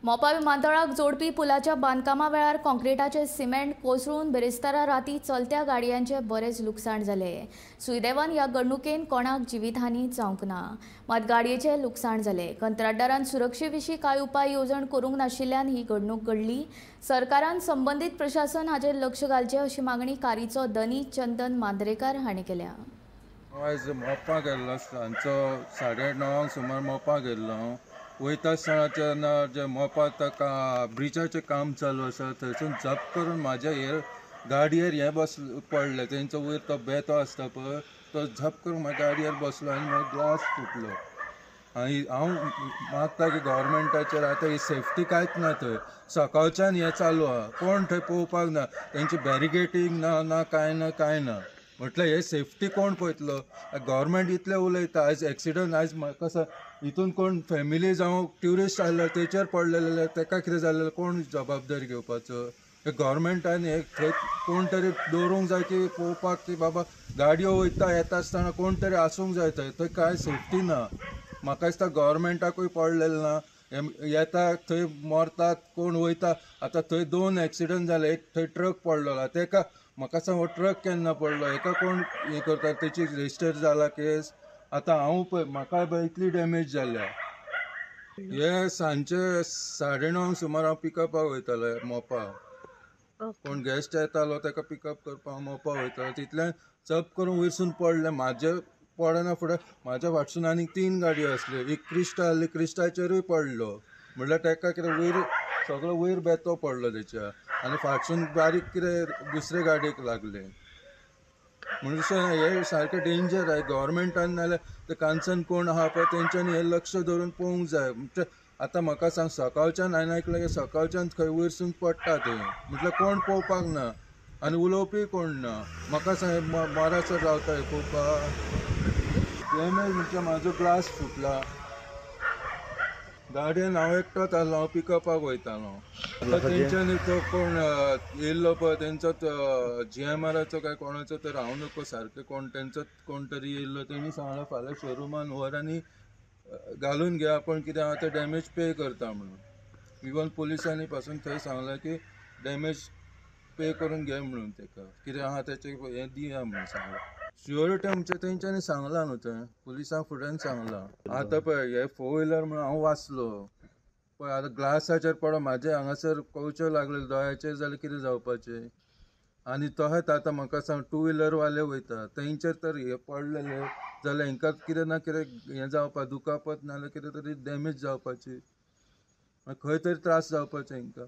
मोपा विमानतळाक जोडपी पुलाच्या बांदकामा वेळार कॉन्क्रिटाचे सिमेंट कोसळून बिरेस्तारा राती चलत्या गाडयांचे बरेच लुकसाण जाले। सुदैवान ह्या घडणुकेन कोणाक जिवीतहानी जावंक ना, मात गाडयेचे लुकसाण जाले। कंत्राटदारान सुरक्षे विशीं कांय उपाय येवजण करूंक नाशिल्ल्यान ही घडणूक घडली। सरकारान संबंदीत प्रशासन हाचेर लक्ष घालचें अशी मागणी कारीचो धनी चंदन मांद्रेकार हांणी केल्या। आयज मोपा गेल्लो, सांजचो 9:30 सुमार मोपा गेल्लो। वयता आसतना जेन्ना जे मोपा ताका ब्रिजाचें काम चालू आसा थंयसून जप करून म्हाज्या हेर गाडयेर हें बस पडलें। तेंचो वयर तो बेतो आसता पळय, तो झप करून म्हाज्या गाडयेर बसलो आनी म्हाजो ग्लास फुटलो। आनी हांव मागता की गव्हर्मेंटाचेर आतां ही सेफ्टी कांयच ना थंय। सकाळच्यान हें चालू आहा, कोण थंय पळोवपाक ना, तेंची बॅरिगेटींग ना, ना कांय ना कांय ना। म्हटल्यार हे सेफ्टी कोण पळयतलो? गव्हर्मेंट इतलें उलयता, आयज एक्सिडंट, आयज म्हाका हितून कोण फॅमिली जावं ट्युरिस्ट आयलो तेचेर पडलेले जाल्यार तेका कितें जालें कोण जबाबदारी घेवपाचो? गव्हर्मेंटान हे थंय कोण तरी दवरूंक जाय की पळोवपाक की बाबा गाडयो वयता येता आसतना कोण तरी आसूंक जाय थंय। थंय कांय सेफ्टी ना। म्हाका दिसता गव्हर्मेंटाकूय पडलेलें ना। येता थंय मरतात कोण वयता। आतां थंय 2 एक्सिडंट जाले, एक थंय ट्रक पडलेलो, तेका म्हाका सांग हो ट्रक केन्ना पडलो, हेका कोण हें करता, तेची रजिस्टर जाला केस। आतां हांव पळय म्हाका पळय इतली डॅमेज जाल्या। हे सांजचे 9:30 सुमार हांव पिकअपाक वयतालो मोपा, कोण गेस्ट येतालो तेका पिकअप करपाक हांव मोपा वयतालो। तितल्यान चप करून वयरसून पडलें। म्हाजें पडना फुडें म्हाज्या फाटसून आनीक 3 गाडयो आसल्यो, एक क्रिस्टा आहली, क्रिस्टाचेरूय पडलो। म्हणल्यार तेका कितें वयर सगळो वयर बेतो पडलो तेच्या, आनी फाटसून बारीक कितें दुसरे गाडयेक लागलें। म्हणून हे सारकें डेंजर आहे। गव्हर्मेंटान नाल्यार ते कांचन कोण आहा पळय तेंच्यांनी हें लक्ष दवरून पळोवंक जाय। म्हणजे आतां म्हाका सांग सकाळच्यान हांवें आयकलें की सकाळच्यान खंय वयरसून पडटा तें, म्हटल्यार कोण पळोवपाक ना आनी उलोवपी कोण ना। म्हाका सांग मरासर रावता हें पळोवपाक। डॅमेज म्हणजे म्हाजो ग्लास फुटला गाडयेन, हांव एकटोच आसलो, हांव पिकअपाक वयतालो। आतां तेंच्यांनी तो कोण येयल्लो पळय तेंचो जीएमआराचो काय कोणाचो तर हांव नको सारकें कोण तेंचो कोण तरी येयल्लो, तेणी सांगलां फाल्यां शोरुमान व्हर आनी घालून घे, आपूण कितें आहा तें डॅमेज पे करता म्हणून। इवन पुलिसांनी पासून थंय सांगलां की डॅमेज पे करून घे म्हणून, तेका कितें आहा तेचें हें दिया म्हणून सांगलां। शुअरिटी म्हणजे तेंच्यांनी सांगलां न्हू, थंय पुलिसां फुड्यान सांगलां। आतां पळय हे 4 व्हिलर म्हणून हांव वाचलो पळय, आतां ग्लासाचेर पडो म्हाजे हांगासर कवच्यो लागले दोळ्याचेर जाल्यार कितें जावपाचें? आनी तशेंच आतां म्हाका सांग 2 व्हिलरवाले वयता तेंचेर तर हे पडलेले जाल्यार हेंकां कितें ना कितें हें जावपा, दुखापत नाल्यार कितें तरी डॅमेज जावपाची, खंय तरी त्रास जावपाचे हेंकां।